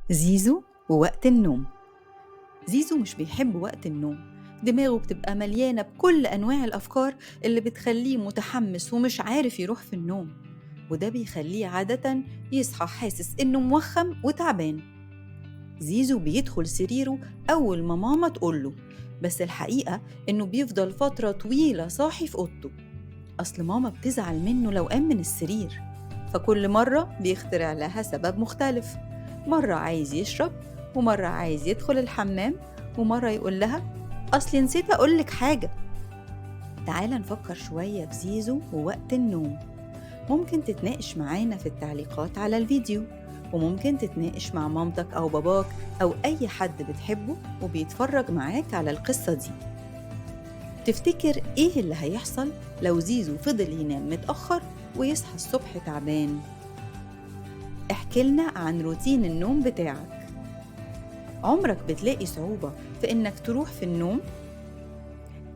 زيزو ووقت النوم. زيزو مش بيحب وقت النوم، دماغه بتبقى مليانة بكل أنواع الأفكار اللي بتخليه متحمس ومش عارف يروح في النوم، وده بيخليه عادة يصحى حاسس إنه موخم وتعبان. زيزو بيدخل سريره أول ما ماما تقوله، بس الحقيقة إنه بيفضل فترة طويلة صاحي في أوضته، أصل ماما بتزعل منه لو قام من السرير، فكل مرة بيخترع لها سبب مختلف، مرة عايز يشرب، ومرة عايز يدخل الحمام، ومرة يقول لها أصلي نسيت أقولك حاجة. تعال نفكر شوية في زيزو ووقت النوم. ممكن تتناقش معانا في التعليقات على الفيديو، وممكن تتناقش مع مامتك أو باباك أو أي حد بتحبه وبيتفرج معاك على القصة دي. تفتكر إيه اللي هيحصل لو زيزو فضل ينام متأخر ويصحى الصبح تعبان؟ احكي لنا عن روتين النوم بتاعك. عمرك بتلاقي صعوبة في إنك تروح في النوم؟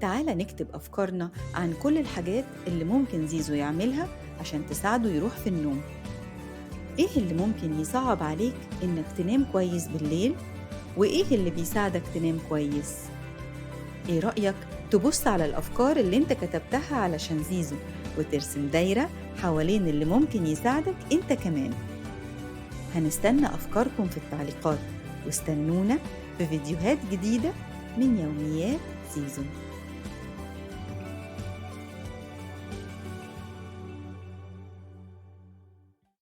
تعال نكتب أفكارنا عن كل الحاجات اللي ممكن زيزو يعملها عشان تساعده يروح في النوم. إيه اللي ممكن يصعب عليك إنك تنام كويس بالليل؟ وإيه اللي بيساعدك تنام كويس؟ إيه رأيك تبص على الأفكار اللي أنت كتبتها علشان زيزو وترسم دايرة حوالين اللي ممكن يساعدك أنت كمان؟ هنستنى أفكاركم في التعليقات، واستنونا في فيديوهات جديدة من يوميات زيزو.